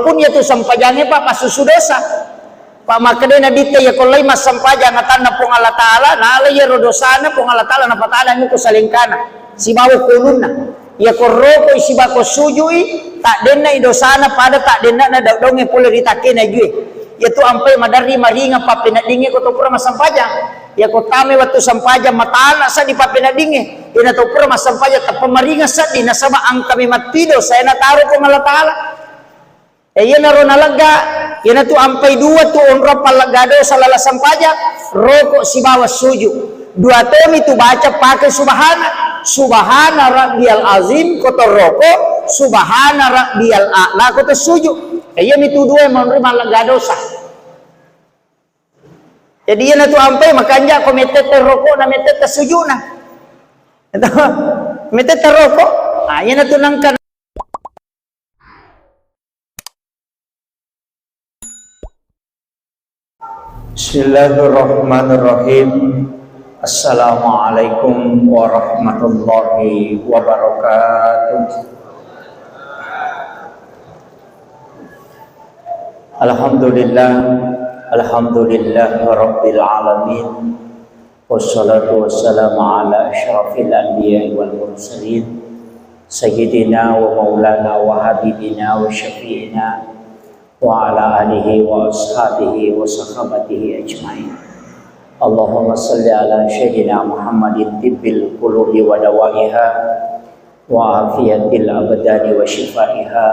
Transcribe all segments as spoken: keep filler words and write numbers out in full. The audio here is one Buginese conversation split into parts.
Pun iyatu sempajangnge, Pak, passusu dosa. Pak, makkedai Nabitta, iya ko lai massempajang atanna Puang Allah Ta'ala, nala iyaro dosana Puang Allah Ta'ala, napatana muko salengkana sibawa kununna. Iya ko rokoi sibawa ko sujui, taddenna i dosana pada taddenna na daung-daungnge pole ri takkena jue. Iyatu ampai maderri maringa pappeneddingnge ko to pura massempajang. Iya ko tame wettu sempajang matana seddi pappeneddingnge. Iyana to pura massempajang teppa maringa seddi nasaba engka memang tido saya nataro Puang Allah Ta'ala. E, iyanaro nalegga, iyanatu ampai dua tu onrong pallegga dosa lala sempajang, roko sibawa suju. Dua tomi tu baca pake subhana, subhana rabbiyal azim ko to roko, subhana rabbiyal a'la ko to suju. E, iyami tu dua monri mallegga dosa. Jadi iyanatu ampai makanja ko metetta roko na metetta sujuna. Metetta roko, ah, iyanatu nangka Bismillahirrahmanirrahim. Assalamualaikum warahmatullahi wabarakatuh. Alhamdulillah, alhamdulillah rabbil alamin. Wassalatu wassalamu ala asyrafil anbiya'i wal mursalin, sayyidina wa maulana wa habibina wa syafi'ina wa ala alihi wa ashabihi wa sahabatihi ajma'in. Allahumma salli ala sayyidina Muhammadin tibbil qulubi wa dawaiha wa afiyatil abdani wa shifaiha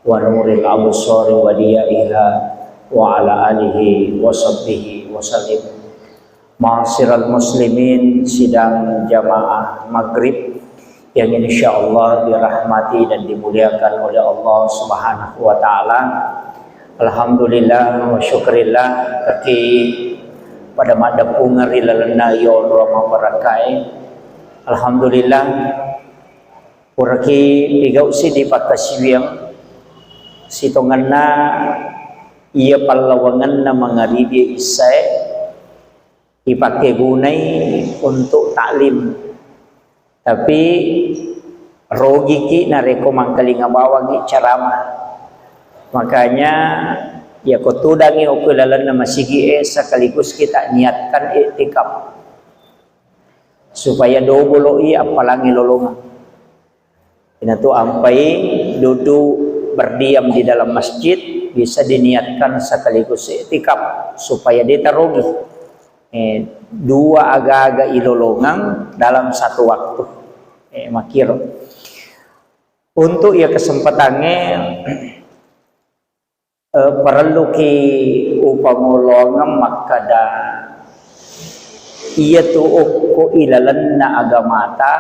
wa nuril absari wa diyaiha wa ala alihi wa sahbihi wa sallim. Ma'asyiral muslimin, sidang jamaah maghrib yang insya Allah dirahmati dan dimuliakan oleh Allah Subhanahu wa Ta'ala. Alhamdulillah wa syukurillah, kaki pada maddeppungeng ri lalenna yonro mabarakkae. Alhamdulillah, puraki pigau siddi pakkasiwiang sitongenna iya pallawangenna mangaribi issae ipakkegunai untuk taklim. Tapi rogiki narekko mangkalinga bawangngi ceramah. Makanya, yako tudangngi okko lalenna masigi e, sekaligus kita niatkan iktikaf. Supaya dobolo'i appalangngi lolongeng. Inatu ampai duduk berdiam di dalam masjid, bisa diniatkan sekaligus iktikaf supaya de tarogi. Eh, dua aga-aga ilolongeng dalam satu waktu. Eh, makiro. Untuk iya kesempatangnge, eh, parelluki upangoloangeng makkada, iyatu okko ilalenna agamata,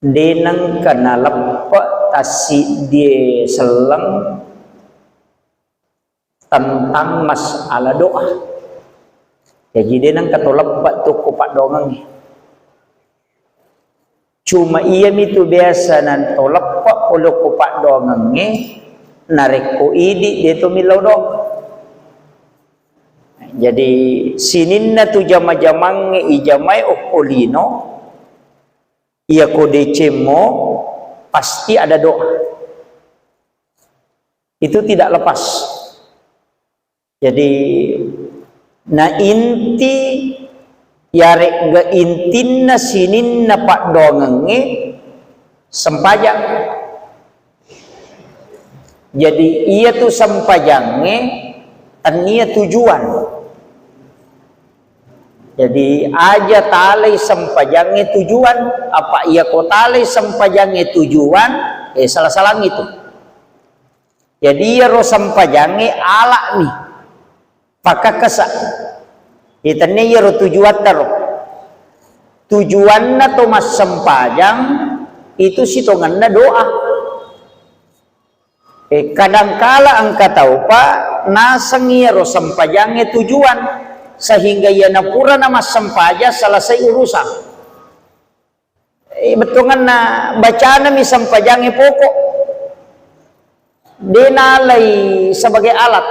de nengka naleppe tassiddie selleng tentang masalah doa. Jaji, de nengka to leppe tu ko paddoangengnge. Cuma iyami tu biasa na to leppe pole ko paddoangengnge, narekko idi de to millau doa. Jadi, sininna tu jama-jamangnge ijamai okko lino, iyako decemmo, pasti ada doa. Itu tidak lepas. Jadi, na inti, yaregga intinna sininna paddoangengnge sempajang. Jadi, iyatu sempajangnge tennia tujuan. Jadi, aja talai sempajangnge tujuan, apa iyako talai sempajangnge tujuan, eh, salah-salangngi tu. Jadi, iyaro sempajangnge ala'mi, pakkakkasa. Itennia iyaro tujuattaro. Tujuanna to massempajang itu sitongenna doa. Eh, kadangkala engka taupa naseng iyaro sempajangnge tujuan, sehingga iyana purana massempajang selesai urusan. Eh, bettuanganna bacanami sempajangnge pokok. De nalai sebagai alat.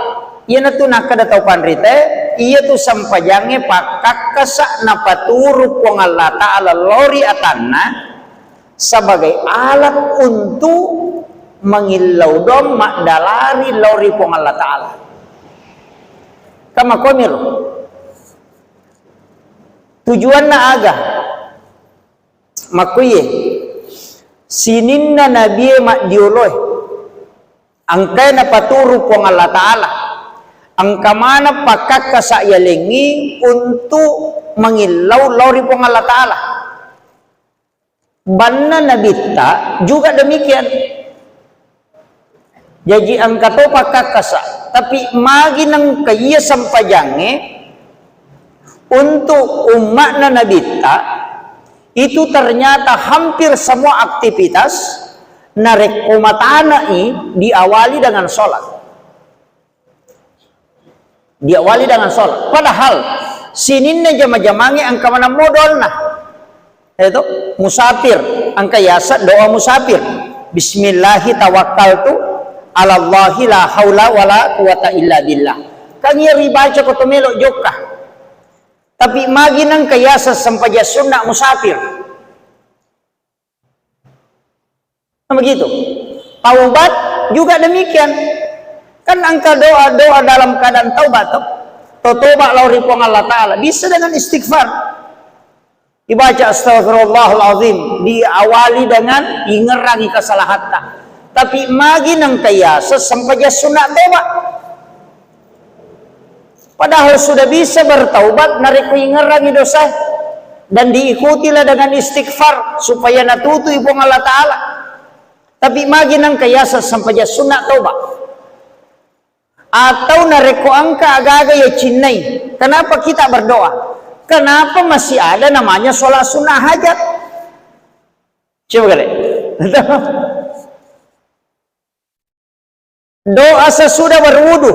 Iyanatu nakkeda tau panrita, iyatu sempajangnge pakkakkasa napaturu Puang Allah Ta'ala lao ri atanna sebagai alat untuk mangillau doang maddalari lao ri Puang Allah Ta'ala. Kamakomiro. Tujuanna aga? Makkuye, sininna nabie maddioloe, engkae napaturu Puang Allah Ta'ala, engka maneng pakkakkasa yalengngi untuk mangillau lao ri Puang Allah Ta'ala. Banna nabitta juga demikian. Jaji engka to pakkakkasa, tapi magi nengka iya sempajangnge untuk umma'na nabitta itu ternyata hampir semua aktivitas narekko matanai diawali dengan sholat. Diawali dengan sholat. Padahal sininna jama-jamangnge engka maneng modalna. Itu musafir, engka yaseng doa musafir. Bismillahi tawakkaltu alallahi la haula wala quwata illa billah. Kan iya ribaca ko to melo jokka. Tapi magi nengka yaseng sempajang sunna musafir. Nah, begitu. Taubat juga demikian. Kan engka doa-doa dalam keadaan taubat, toh. Totoba lao ri Puang Allah Ta'ala. Bisa dengan istighfar. Dibaca astagfirullahalazim, diawali dengan ingerangi kesalahatta. Tapi magi nengka yaseng sempajang sunna toba. Padahal sudah bisa bertaubat narekko ingerangi dosa dan diikutilah dengan istighfar supaya natutui Puang Allah Ta'ala. Tapi magi nengka yaseng sempajang sunna toba. Atau narekko engka aga-aga yacinnai, kenapa kita berdoa? Kenapa masih ada namanya sholat sunnah hajat? Coba kali. Doa sesudah berwudu,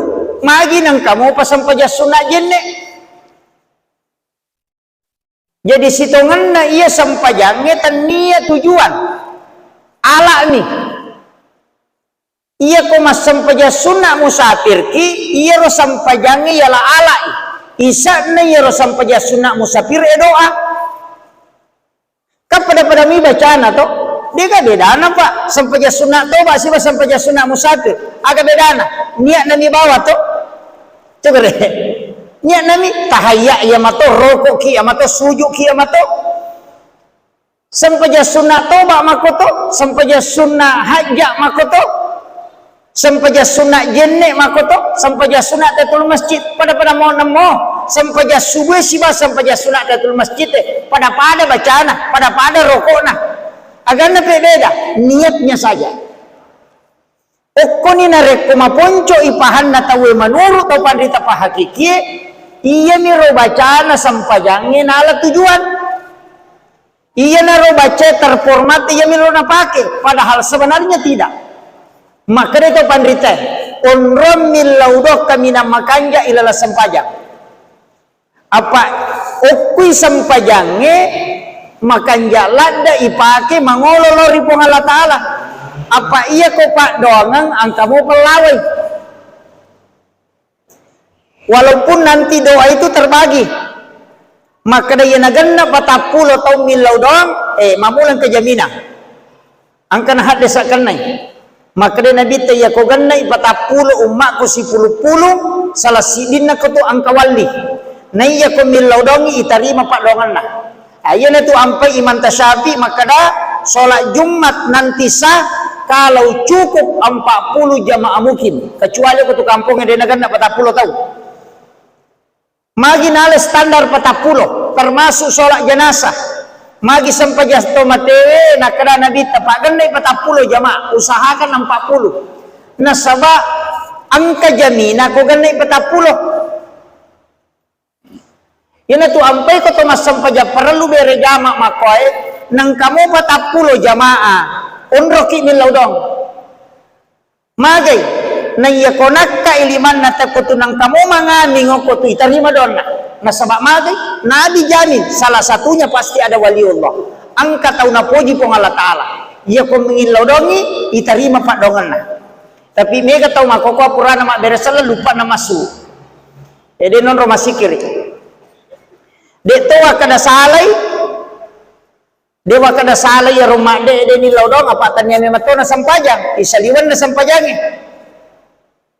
magi nengka mopa sempajang sunna jenne. Jadi sitongenna iya sempajangnge tennia tujuan. Alani. Iyako massempajang sunna musafirki, iyaro sempajangnge yala alai. Isa'na iyaro sempajang sunna musafir e doa. Kan pada-pada mi bacana to? Dega bedana, Pak, sempajang sunna toba siba sempajang sunna musafir. Aga bedana? Niatna mi bawa to? Coba deh. Niatna mi tahayya iya mato, rokok ki iya mato, sujud ki iya mato. Sempajang sunna toba makoto, sempajang sunna hajja makoto, sempajang sunna jenne makoto, sempajang sunna tahiyatul masjid, pada-pada mo nemmo, sempajang subuh siba sempajang sunna tahiyatul masjid, pada-pada bacana, pada-pada rokokna. Aganna pe beda, niatnya saja. Okkoni narekko maponco i pahanna tauwe manuru tau panrita pahakikie, iyamiro bacana sempajangnge nala tujuan. Iyanaro bacae terformat, iyamiro napake, padahal sebenarnya tidak. Makkeda to panritae, onrong millau doang kaminang makanja ilalang sempajang. Apa okkui sempajangnge makanja ladde ipake mangolo lao ri Puang Allah Ta'ala. Apa iyako paddoangeng engka mo pellawai. Walaupun nanti doa itu terbagi. Makkeda iya nagenna patappulo taung millau doang, eh, mammula engka jaminang. Engka nahaddesa kennai. Makkeda Nabitta, "Iyako gennai patappulo ummakku sipulung-pulung, salah siddinna ko tu engka walli. Naiyako millau doangngi itarima paddoangenna." Ah, iyanatu ampai Imam Tasyafi makkeda, sholat Jumat nanti sah kalau cukup empat puluh jamaah mukim, kecuali ko tu kampongnge de nagenna patappulo tau. Magi nala standar patappulo, termasuk sholat jenazah. Magi sempajang to matewe, nakkeda Nabitta, "Pagennai patappulo jamaah, usahakan empat puluh." Nasaba engka jamina ko gennai patappulo. Iyanatu ampai ko to massempajang parellu bere jama makkoe, nengka mo patappulo jamaah, onroki millau dong. Magai, naiyako nakkai limanna tekko tu nengka mo mangami ngokko tu itarima doanna. Nasaba magai, Nabi jamin salah satunya pasti ada waliullah. Engka tau napoji Puang Allah Ta'ala. Iyako mangillau dongi, itarima paddoangenna. Tapi mega tau makkokkoe purana mabbere selleng, lupana massu. Ede nonro masikiri. De to wakkeda salai, De' wakkeda sala iyaro madde, de' nillau doang, apa' tania memang to nasampajang, isaliwenna sampajangnge.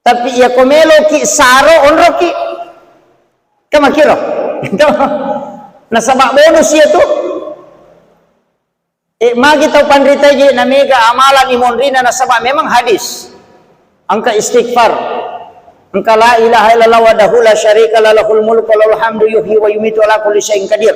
Tapi iyako meloki saro, onroki. Kan makkiro. Nasaba' bonus iyatu. Eh, magi tau panrita je' na mega amalan imonrina nasaba' memang hadis. Engka istighfar. Engka la ilaha illallah wahdahu la syarika lah, lahul mulku wa lahul hamdu yuhyi wa yumitu ala kulli syai'in qadir.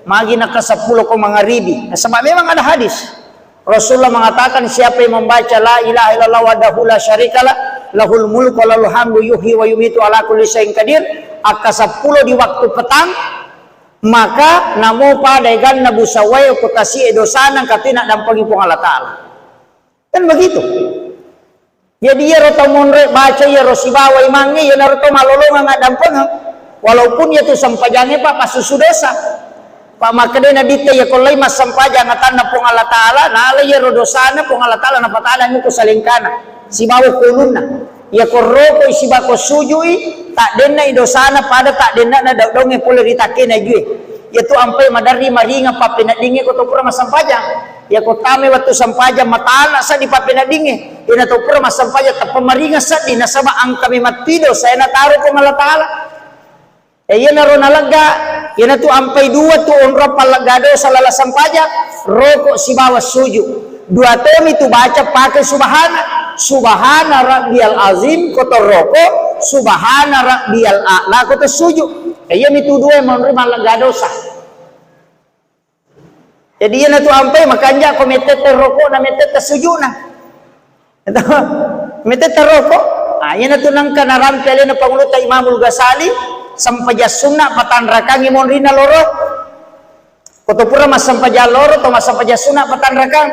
Magi nakka seppulo ko mangaribi. Nasaba' memang ada hadis. Rasulullah mengatakan, siapa yang membaca la ilaha illallah wahdahu la syarika lah, lahul mulku wa lahul hamdu yuhyi wa yumitu ala kulli syai'in qadir, akka seppulo di waktu petang, maka namo pada eganna busawae ko tasi'e dosana engka to naddampengi Puang Allah Ta'ala. Kan begitu. Jadi iyaro tau monroe baca iyaro sibawa imangnge, iyanaro tau malolongeng addampengeng. Walaupun iyatu sempajangnge, Pak, passusu dosa. Pak, makkedai Nabitta, iyako lai massempajang atanna Puang Allah Ta'ala, nala iyaro dosana Puang Allah Ta'ala napatadang ko salengkana sibawa ko ulunna. Iyako rokoi sibawa ko sujui, taddenna i dosana pada taddenna na daung-daungnge pole ri takkena jue. Iyatu ampai maderri maringa pappeneddingnge ko to pura massempajang. Iyako tamai wettu sempajang, matana seddi pappeneddingnge. Iyana to pura massempajang, teppa maringa seddi, nasaba engka memang tido saya nataro Puang Allah Ta'ala. E, iyanaro nalegga, iyanatu ampai dua tu onrong pallegga dosa lala sempajang, roko sibawa suju. Dua tomi tu baca pake subhana, subhana rabbiyal azim ko to roko, subhana rabbiyal a'la ko to suju. E, iyami tu dua monroi mallegga dosa. Jadi iyanatu ampai makanja ko mettetta rokona, mettetta sujuna. Mettetta roko. Ah, iyanatu nengka narampe alena pangulutta Imamul Ghazali, sempajang sunna patanrakangngi monrinna loro. Ko to pura massempajang loro, to massempajang sunna patanrakang.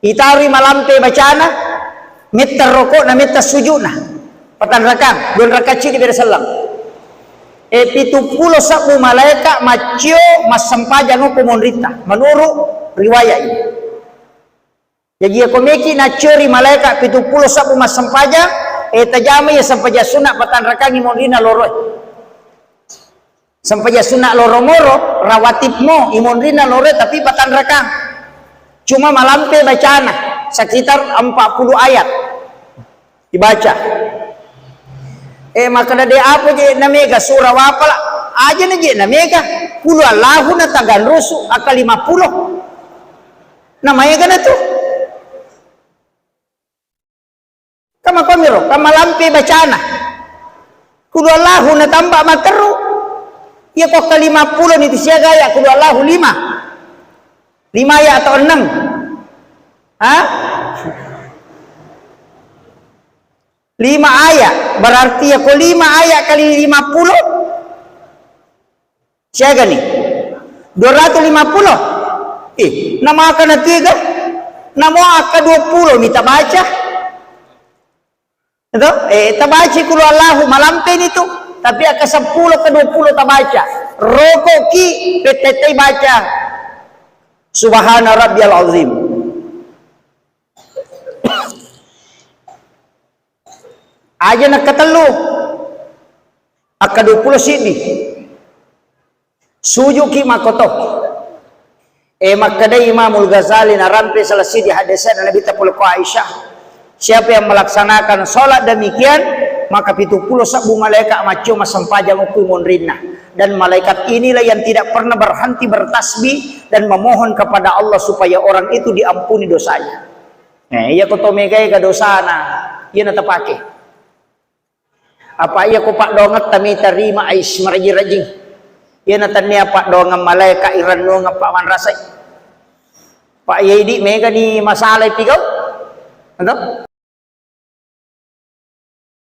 Itarui malampe bacana, metta rokona, metta sujuna. Patanrakang, dua raka cidi bere sellang. E, pitu pulo sabbu malaeka maccio massempajang ko monritta, menurut riwayat ini. Jaji, iyako meki naccio ri malaeka pitu pulo sabbu massempajang, e, tajama iya sempajang sunna patanrakangngi monrinna loroe. Sempajang sunna loro moro, rawatib mo, imonrinna loroe tapi patanrakang. Cuma malampe bacana, sekitar empat puluh ayat. Dibaca. Eh, makkeda de apa je na mega sura wapala, aja na je na mega. Kulu Allahu na taganrusu akka lima pulo. Na maega na tu. Kama komiro, kama lampe bacana. Kulu Allahu na tamba materru. Iya ko akka lima pulo ni tu siaga ya kulu Allahu lima. Lima ya atau enam? Hah? Lima ayat, berarti ya ko lima ayat kali lima puluh, siaga ni? Dua ratus lima puluh. Eh, nama akan tiga? Nama akka dua puluh mita baca. Itu? Eh, tabaca kulu Allahu malampe ni tu. Tapi akka seppulo ke dua puluh tabaca. Rokok ki, petetai baca. Subhana rabbiyal azim. Aja nakatellu, akka dua puluh siddi. Sujuki makkoto. Eh, makkedai Imamul Ghazali narampe salah siddi hadisna Nabitta poleko Aisyah, siapa yang melaksanakan sholat demikian, maka pitu pulo sabbu malaikat maccio massempajang okku monrinna. Dan malaikat inilah yang tidak pernah berhenti bertasbih dan memohon kepada Allah supaya orang itu diampuni dosanya. Eh, iya ko to mega-ega dosana, iya na tapake. Apa iya ko paddoangetta mitarima ais marajing-rajing. Iya na tannia paddoangeng malaeka irennuangeng pa manrasai. Pa iya idi mega ni masalah ipigau. Ento?